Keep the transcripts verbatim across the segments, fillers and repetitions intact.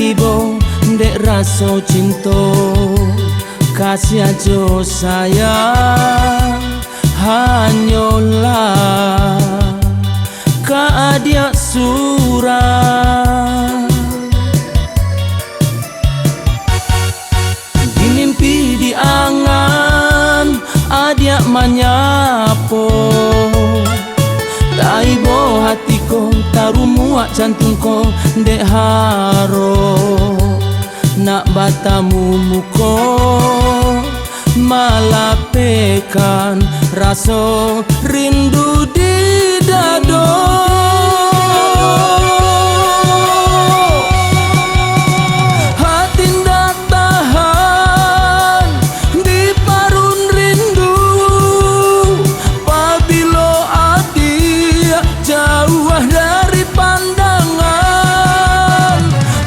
tibo, dek raso cinto, kasiah jo sayang, hanyolah ka adiak surang. Di mimpi, di angan, adiak manyapo. Taibo hati ko, tarumuak jantung ko, dek harok nak batamu muko, malapehkan raso rindu di dado. Hati ndak tahan diparun rindu, pabilo adiak jauah dari pandangan.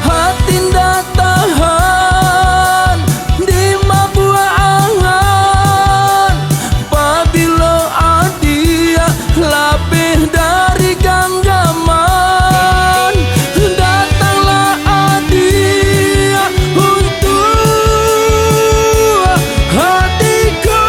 Hati ndak tahan dimabuak angan, pabilo adiak lapeh dari ganggaman. Datanglah adiak untuak hati ko.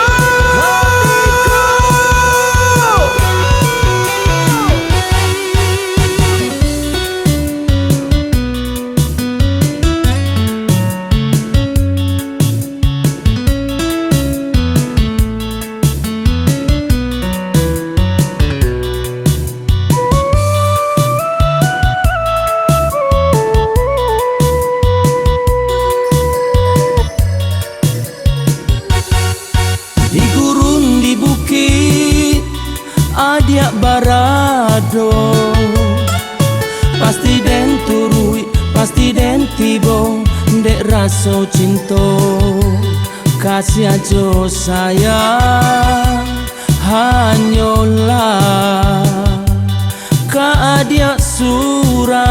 Di gurun, di bukik, adiak barado. Pasti den turuik, pasti den tibo, dek raso cinto, kasiah jo sayang, hanyolah ka adiak surang.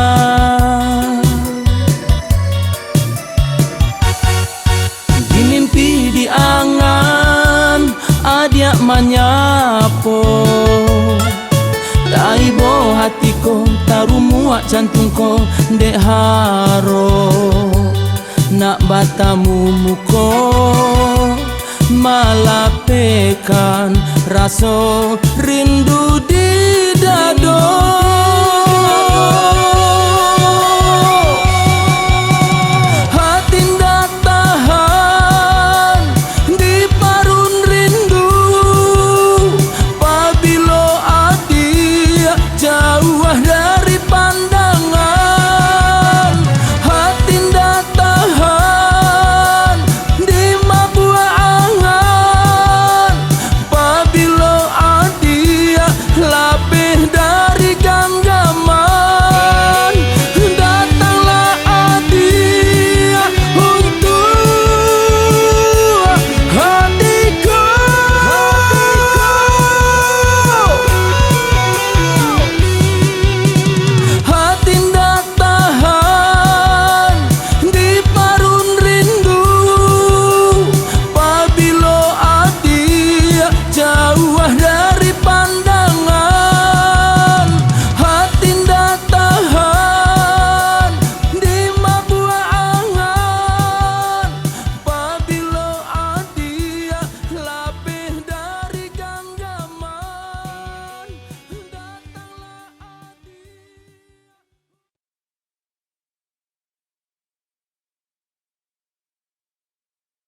Di mimpi, di angan, adiak manyapo. Taibo hati ko, tarumuak jantung ko, dek harok nak batamu muko, malapehkan raso rindu di dado.